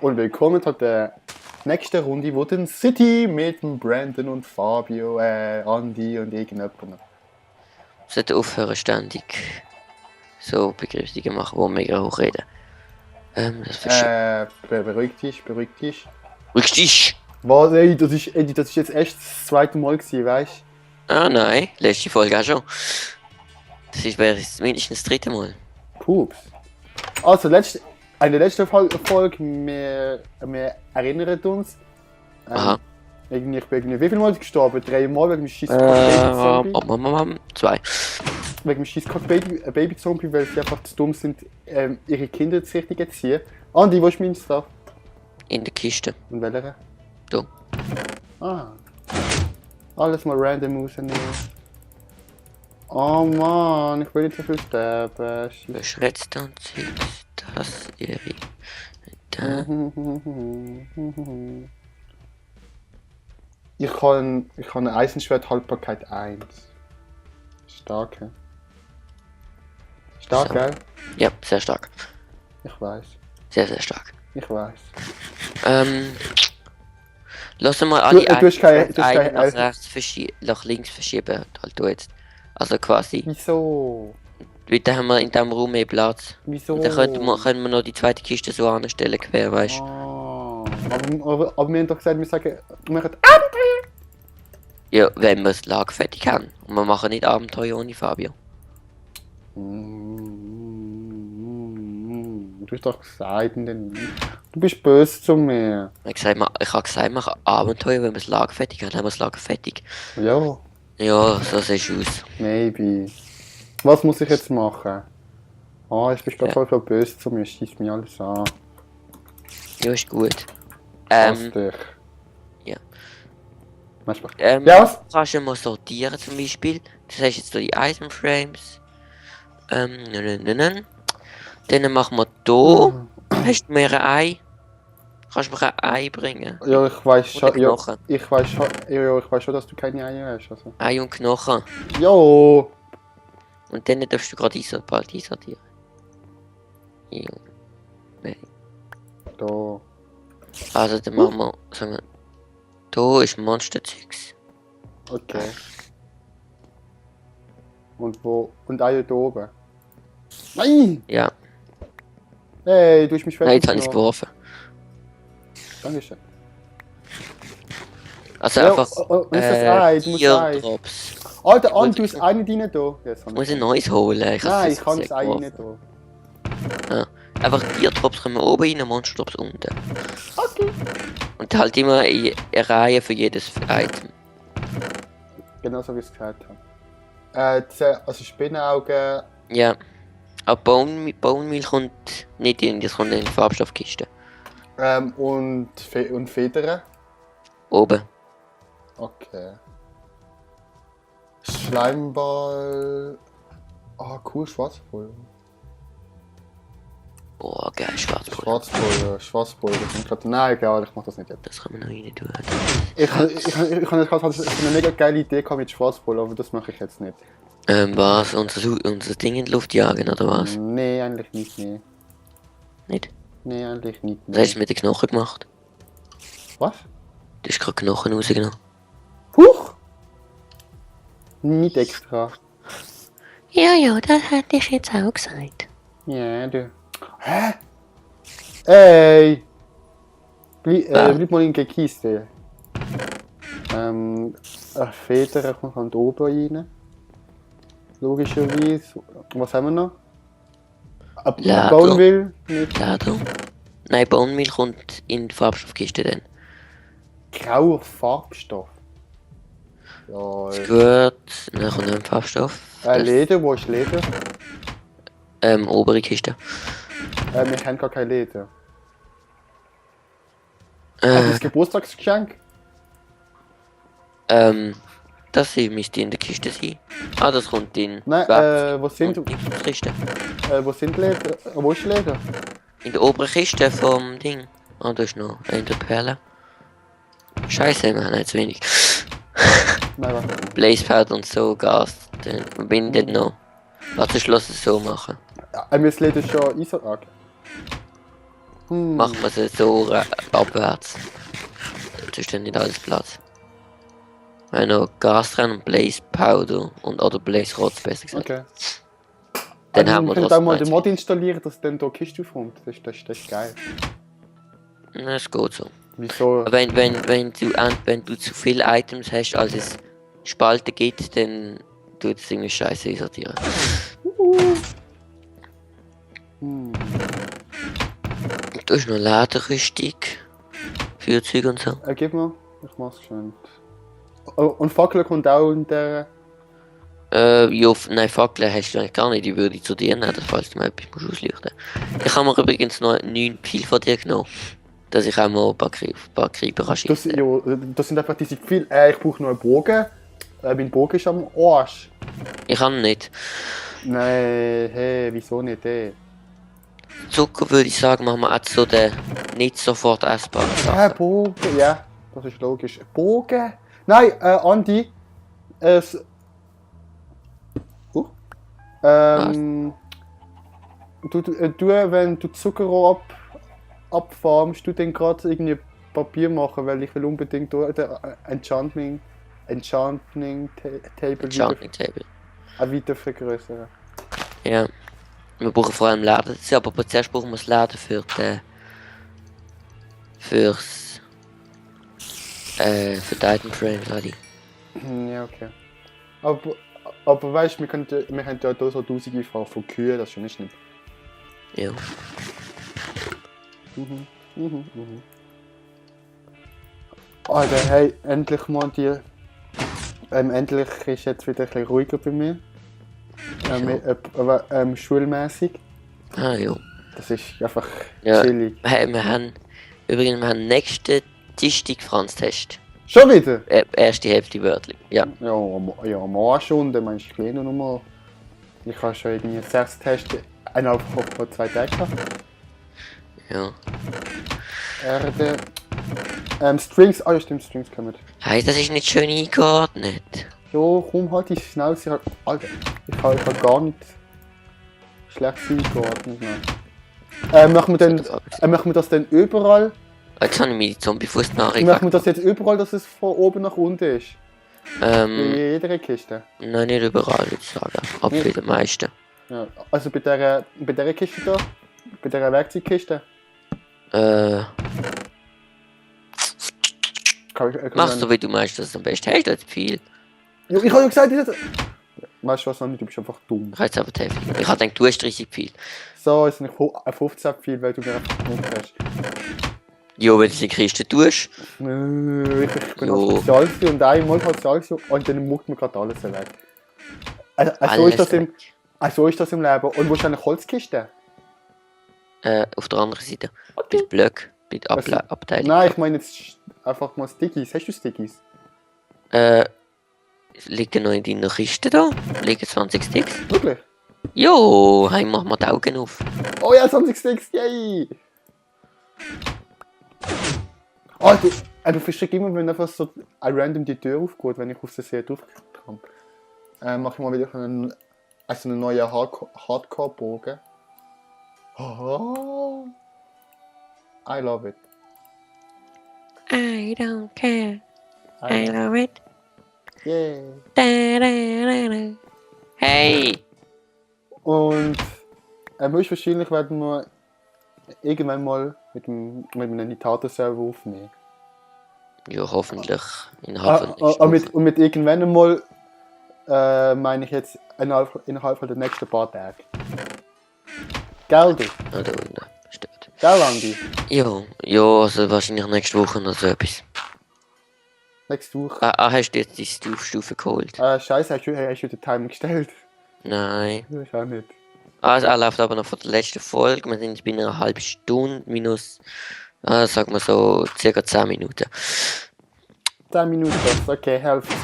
Und willkommen zu der nächsten Runde, wo den City mit dem Brandon und Fabio, Andi und irgendjemand noch. Sollte aufhören ständig so Begriffsungen machen, wo mega hoch reden. Beruhig dich. Richtig! Was, ey, das ist jetzt echt das zweite Mal gewesen, weißt du? Ah nein, letzte Folge auch schon. Wäre mindestens das dritte Mal. Pups. Also, eine letzte Folge, wir erinnern uns. Aha. Ich bin irgendwie, wie viel Mal gestorben? 3 Mal wegen dem scheiß Baby-Zombie? 2. Wegen dem scheiß Baby-Zombie, weil sie einfach zu dumm sind, ihre Kinder zu richtig erziehen. Andi, wo ist mein Stuff? In der Kiste. Und welcher? Da. Ah. Alles mal random rausnehmen. Oh Mann, ich will nicht so viel sterben. Beschretzt und zieht das ihre. Da. Ich habe eine Eisenschwert-Haltbarkeit 1. Stark, hä? Stark, So. gell? Ja, sehr stark. Ich weiß. Sehr, sehr stark. Ich weiß. Lass mal alle Du hast keine nach rechts verschieben, nach links verschieben, halt du jetzt. Also quasi. Wieso? Bitte haben wir in diesem Raum mehr Platz. Wieso? Und dann können wir noch die zweite Kiste so anstellen, quer, weißt du? Ah, aber wir haben doch gesagt, wir machen Ja, wenn wir das Lager fertig haben. Und wir machen nicht Abenteuer ohne Fabio. Du hast doch gesagt, du bist böse zu mir. Ich habe gesagt, wir machen Abenteuer, wenn wir das Lager fertig haben. Dann haben wir das Lager fertig. Ja, Ja, so sieht es aus. maybe. Was muss ich jetzt machen? Ah, ich bin gerade Ja. voll böse zu mir, schießt mir alles an. Ja, ist gut. Lass dich. ja. Mach Spaß. Ja, was? Kannst du mal sortieren zum Beispiel. Das heißt jetzt so die Item Frames. Dann machen wir hier. Hast du mir ein Ei? Kannst du mir ein Ei bringen? Ja, ich weiß Oder schon. Ja, Knochen. ich weiß schon, dass du keine Eier hast. Also. Ei und Knochen. Jo! Und dann darfst du gerade bald einsortieren. Ja. Da. Also dann machen wir, sagen wir, da ist Monsterzeugs. Okay. Und wo? Und Eier da oben. Nein! Ja, Hey, du hast mich nein, jetzt habe ich es geworfen. Dankeschön. Also Ja, einfach, und ist das Ei? Du musst Ei. Drops. Alter, An, du hast eine rein da. Yes, Ich muss ein neues holen. Nein, ich kann das Ei nicht da. Einfach Tierdrops kommen oben rein, Monsterdrops unten. Okay. Und halt immer eine Reihe für jedes Item. Genau so wie ich es gesagt habe. Also Spinnenaugen. Ja. Aber Bone Meal kommt nicht in, das kommt in die Farbstoffkiste. Und Federn. Oben. Okay. Schleimball. Ah, cool, Schwarzpulver. Boah, geil, Schwarzpulver. Schwarzpulver. Nein, egal, ich mach das nicht jetzt. Das kann man noch rein tun. Ich habe eine mega geile Idee gehabt mit Schwarzpulver, aber das mache ich jetzt nicht. Was? Unser Ding in die Luft jagen, oder was? Nee, eigentlich nicht, nee. Nicht? Nee, eigentlich nicht. Was hast du mit den Knochen gemacht? Was? Du hast gerade Knochen rausgenommen. Huch! Nicht extra. Ja, das hätte ich jetzt auch gesagt. Ja, du. Hä? Ey! Bleib mal in der Kiste. Federn kommt oben rein. Logischerweise. Was haben wir noch? Leder. Boneville? Nicht. Leder? Nein, Bone Meal kommt in die Farbstoffkiste dann. Grauer Farbstoff. Ja. Ist gut. Dann kommt noch ein Farbstoff. Leder, wo ist Leder? Obere Kiste. Wir haben gar kein Leder. Das Geburtstagsgeschenk? Das hier müsste in der Kiste sein. Ah, das kommt in. Nein, wo sind Kiste. Leder? Wo ist Leder? In der oberen Kiste vom Ding. Ah, da ist noch eine der Perlen. Scheiße, wir haben jetzt wenig. Nein, warte. Blaze Pad und so, Gas. Dann verbindet noch. Warte, ich lass es so machen. Wir müssen Leder schon einsagen. Machen wir es so abwärts. Das ist dann nicht alles Platz. Wir haben noch Gasrennen und Blaze Powder oder Blaze Rotz, besser gesagt. Okay. Dann haben wir wir können auch trotzdem mal eins den Mod installieren, dass dann da Kiste aufräumt. Das ist geil. mit. Das geht so. Wieso? Aber wenn du zu viele Items hast, als es Spalten gibt, dann tut es irgendwie scheiße sortieren. Da ist noch Lederrüstung. Feuerzeug und so. Gib mal. Ich mach's schön. Oh, und Fackel kommt auch in der... Ja, nein, Fackeln hast du eigentlich gar nicht, die würde ich zu dir nehmen, falls du mir etwas musst ausleuchten. Ich habe mir übrigens noch 9 Pfeile von dir genommen, dass ich auch mal ein paar Creeper kann schießen. Das sind einfach diese viel. Ich brauche noch einen Bogen. Mein Bogen ist am Arsch. Ich kann nicht. Nein, hey, wieso nicht, hey? Zucker würde ich sagen, machen wir auch so den nicht sofort essbaren Sachen. Bogen, ja, das ist logisch. Bogen? Nein, Andi. Wenn du Zuckerrohr abfarmst, du dann gerade irgendwie Papier machen, weil ich will unbedingt den Enchanting Table weiter vergrößern. Ja. Wir brauchen vor allem Laden, aber zuerst brauchen wir das Laden für die Item Frames, Ali. Ja, okay. Aber weißt du, wir haben ja hier so tausende von Kühen, das ist schon nicht schlimm. Ja. Alter, hey, endlich mal die. Endlich ist jetzt wieder ein bisschen ruhiger bei mir. Schulmäßig. Ah, ja. Das ist einfach Ja. chillig. Hey, wir haben nächsten Dienstag Franz-Test. Schon wieder? Erste Hälfte Wörtli. Ja. Ja, am Arschstunde meinst du kleiner Nummer. Ich habe schon irgendwie 6 Tests innerhalb von 2 Tagen gehabt. Ja. Erde. Strings, ja stimmt, Strings kommen. Hey, das ist nicht schön eingeordnet. Ja, komm halt die Schnauze halt. Alter, ich habe gar nicht schlecht eingeordnet. Machen wir das denn überall? Jetzt habe ich mir die Zombie-Fuß-Nachricht. Machen wir das jetzt überall, dass es von oben nach unten ist? Bei jeder Kiste? Nein, nicht überall, würde ich sagen. Aber bei den meisten. Ja, also bei der Kiste da? Bei der Werkzeugkiste? Machst du, wie du meinst, das am besten. Hey, das ist viel. Ja, ich habe ja gesagt, weißt du was, Mann, du bist einfach dumm. Ich habe jetzt aber die Hälfte. Ich habe gedacht, du hast richtig viel. So, es sind 15 viel, weil du mir einfach genug hast. Ja, wenn du es in die Kiste tust. Ich bin auf Sozial und einmal hat Sozial und dann muckt mir gerade alles weg. So ist das im Leben. Und wo ist eine Holzkiste? Auf der anderen Seite. Bei den Blöcken, bei der Abteilung. Nein, ich meine jetzt einfach mal Stickies. Hast du Stickies? Liegen noch in deiner Kiste da? Liegen 20 Sticks? Wirklich? Jo, hey, mach mal die Augen auf. Oh ja, 20 Sticks, yay! Alter, ich verstehe immer, wenn einfach so random die Tür aufgeht, wenn ich auf der See drauf kann. Mache ich mal wieder einen neuen Hardcore-Bogen. Oh, I love it. I don't care. I love it. Yeah. Da, da, da, da. Hey! Und höchstwahrscheinlich werden wir irgendwann mal mit einem Nitato-Server aufnehmen. Ja, hoffentlich. Innerhalb von und mit irgendwann einmal meine ich jetzt innerhalb der nächsten paar Tage. Gell, du? Ja, da unten. Stimmt. Gell, Andi? Ja, also wahrscheinlich nächste Woche noch so etwas. Nächste Woche? Hast du jetzt die Stufe geholt? Scheiße, hast du den Timer gestellt? Nein. Ich auch nicht. Also, er läuft aber noch von der letzten Folge. Wir sind bei einer halben Stunde minus, sagen wir so, circa 10 Minuten. 10 Minuten, okay, Hälfte.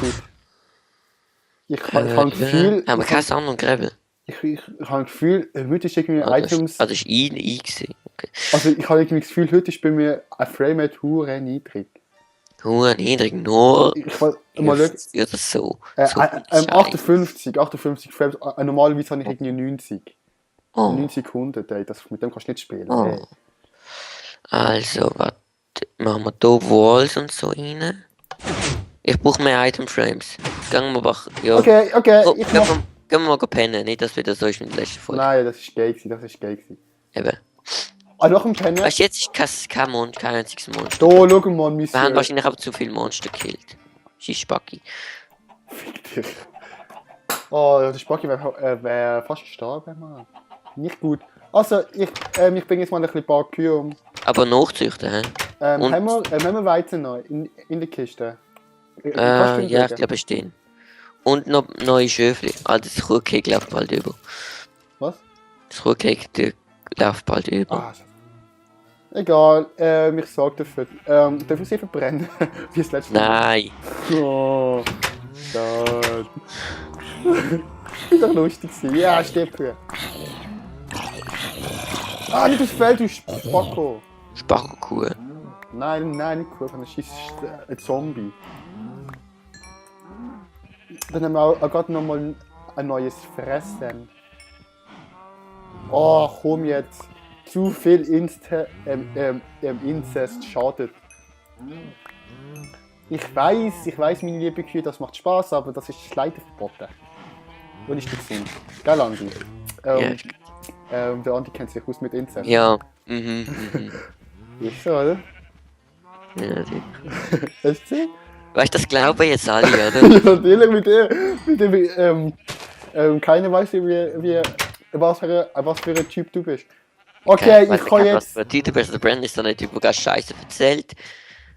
Ich habe ein Gefühl. Haben wir keinen Sand und Gräbel? Ich habe ein Gefühl, heute ist irgendwie Items. Das ist ein gewesen. Okay. Also, ich habe irgendwie das Gefühl, heute ist bei mir ein Framerate hure niedrig. Hure niedrig, nur. Ich will mal schauen. Ja, das so. 58 Frames. Normalerweise habe ich irgendwie 90. Oh. 90 Sekunden, ey, mit dem kannst du nicht spielen. Oh. Ey. Also, warte. Machen wir hier Walls und so rein. Ich brauche mehr Item Frames. Gehen wir wach. Ja. Okay, Oh, ich mach... gehen wir mal pennen. Nicht, dass wieder so ist wie in der letzten Folge. Nein, das ist gay gewesen, das ist gay gewesen. Eben. Ah, noch ein Penner. Weißt du, jetzt ist kein einziges Monster. Da, schau mal, mein Wir haben wahrscheinlich aber zu viele Monster gekillt. Schießbacki. Fick dich. Oh, der Spacki wär fast gestorben, Mann. Nicht gut. Also, ich bringe jetzt mal ein paar Kühe um. Aber nachzüchten, hä? Und- haben wir Weizen noch in der Kiste? Kannst du Ja, ihn ich sagen? glaube, stehen. Und noch neue Schöfli. Ah, das Kuhkeg läuft bald über. Was? Das Kuhkeg läuft bald über. Ah, egal, ich sorge dafür. Darf ich sie verbrennen? Wie das letzte Mal? Nein. Oh, Gott. Das war doch lustig gewesen. Ja, stirb für. Ah, nicht aufs Feld, du Spacko. Spackelkuh. Nein, nicht cool, das ist ein Zombie. Dann haben wir auch gerade nochmal ein neues Fressen. Oh, komm jetzt. Zu viel Inzest schadet. Ich weiß, meine liebe Kühe, das macht Spaß, aber das ist leider verboten. Und ist gesund. Gell, Andi? Der Andi kennt sich aus mit Inzest. Ja. Ist so, oder? Ja, natürlich. Hast du gesehen? Weißt du, das glauben jetzt alle, oder? Ja, natürlich mit dem keiner weiß, was für ein Typ du bist. Okay, ich kann jetzt... Der Typ, der Brandon ist so ein Typ, der ganz Scheiße erzählt.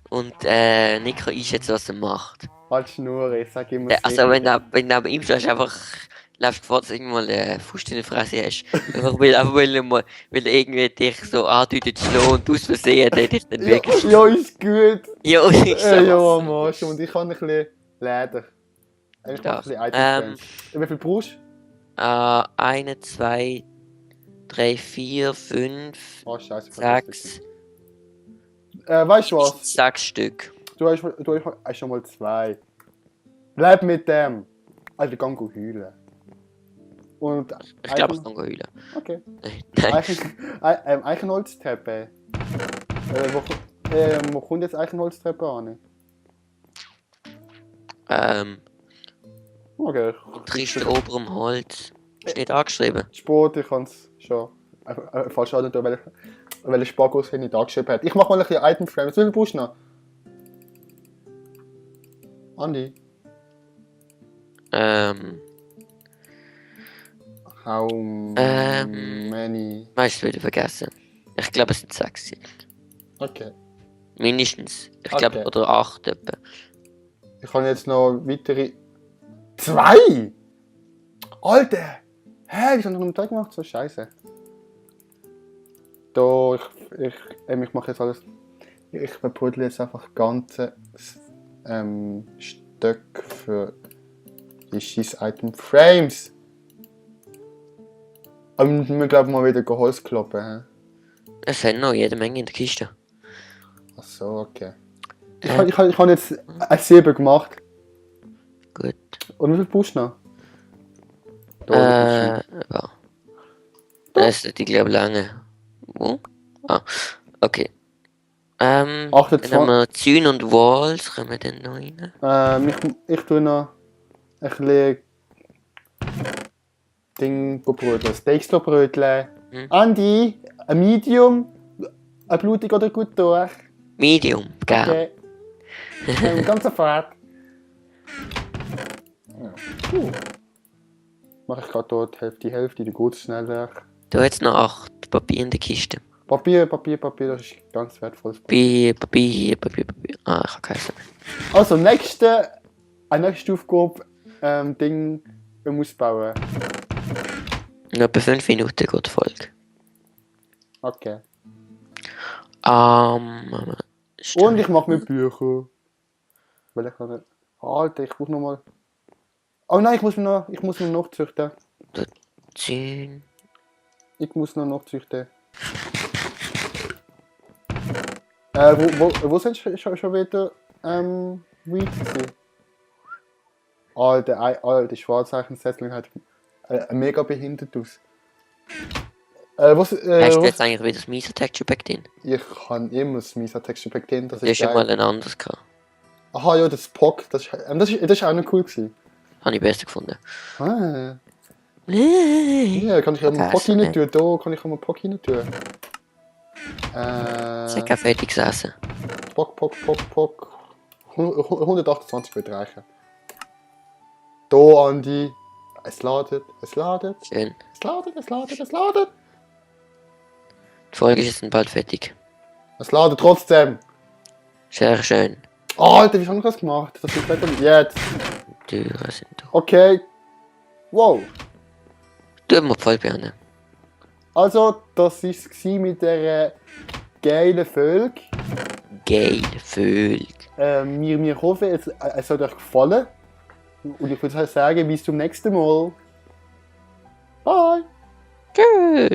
Und nicht kann einschätzen, was er macht. Halt Schnur, ich sag immer Also, wenn du neben ihm stehst, einfach läufst du vor, dass du irgendwann Fuß in der Fresse hast. Einfach weil er irgendwie dich so andeutet zu schlagen und aus Versehen der dich dann wirklich. Ja, ist gut. Ja, ist so. Ja, Marsch. Und ich habe ein bisschen Leder. Ich habe ein Das. bisschen Item. Wie viel brauchst du? 1, 2, 3, 4, 5, Oh, scheiße. 6. Weißt du was? 6 Stück. Du hast schon mal 2. Bleib mit dem. Alter, geh heulen. Und Ich glaube, ich kann heulen. Okay. Nein. Eichenholztreppe. Wo kommt jetzt Eichenholztreppe an? Okay. Trist oberem Holz. Ist nicht angeschrieben. Sport, ich kann es schon. Falsch an, welcher Sparkurs nicht angeschrieben hat. Ich mach mal ein bisschen Item Frames. Wie viel brauchst du noch? Andi? How many? Weißt du, wieder vergessen. Ich glaube, es sind 6. Okay. Mindestens. Ich Okay. glaube, oder 8 etwa. Ich kann jetzt noch weitere. 2? Alter! Hä, wieso haben wir noch einen Tag gemacht? So scheiße. Da, ich mache jetzt alles. Ich verpuddle jetzt einfach ganze Stück für die scheiß Item Frames. Aber wir glauben mal wieder Holz kloppen, hä? Es sind noch jede Menge in der Kiste. Ach so, okay. Ich habe jetzt ein 7 gemacht. Gut. Und wie viel brauchst du noch? Ja. Das ist die, glaube ich, lange. Wo? Ah, okay. Dann 28. haben wir Zün und Walls. Können wir dann noch rein? Ich tue noch ein bisschen Ding bröteln. Steaks bröteln. Andi, ein Medium, ein blutig oder gut durch. Medium, gell? Okay. Ganz sofort. Mache ich gerade dort die Hälfte, die geht schneller. Du hast noch 8 Papier in der Kiste. Papier, das ist ganz wertvolles Papier. Papier. Ah, ich habe keinen mehr. Also, eine nächste Aufgabe, Ding ausbauen. In etwa 5 Minuten geht die Folge. Okay. Und ich mache mir Bücher. Weil ich kann. Alter, ich brauche nochmal. Oh nein, ich muss mir noch züchten. 10. Ich muss noch züchten. Wo sind schon wieder Weeds gewesen? Alter, die Schwarzzeichensetzung hat mega behindert aus. Was, Hast du was? jetzt eigentlich wieder das Misa Texture Pack drin? Ich kann immer das Misa Texture Pack drin, das Du hast ist schon mal geil. ein anderes gehabt. Aha, ja, das Pock, das ist auch noch cool gewesen. Habe ich besser gefunden. Ah, Nee. ja, kann ich auch mal Pock Vergessen, rein tun, da kann ich auch mal Pock rein tun. Ich habe kein fertiges Essen. Pock. 128 wird reichen. Da, Andi. Es ladet. Schön. Es ladet. Die Folge ist jetzt dann bald fertig. Es ladet trotzdem. Sehr schön. Oh, Alter, wie haben wir das gemacht? Das ist besser jetzt. Die Türen sind da. Okay. Wow. Tu mal voll beenden. Also, das war es mit dieser geilen Folge. Geil, Vögel. Wir hoffen, es hat euch gefallen. Und ich würde sagen, bis zum nächsten Mal. Bye. Tschüss.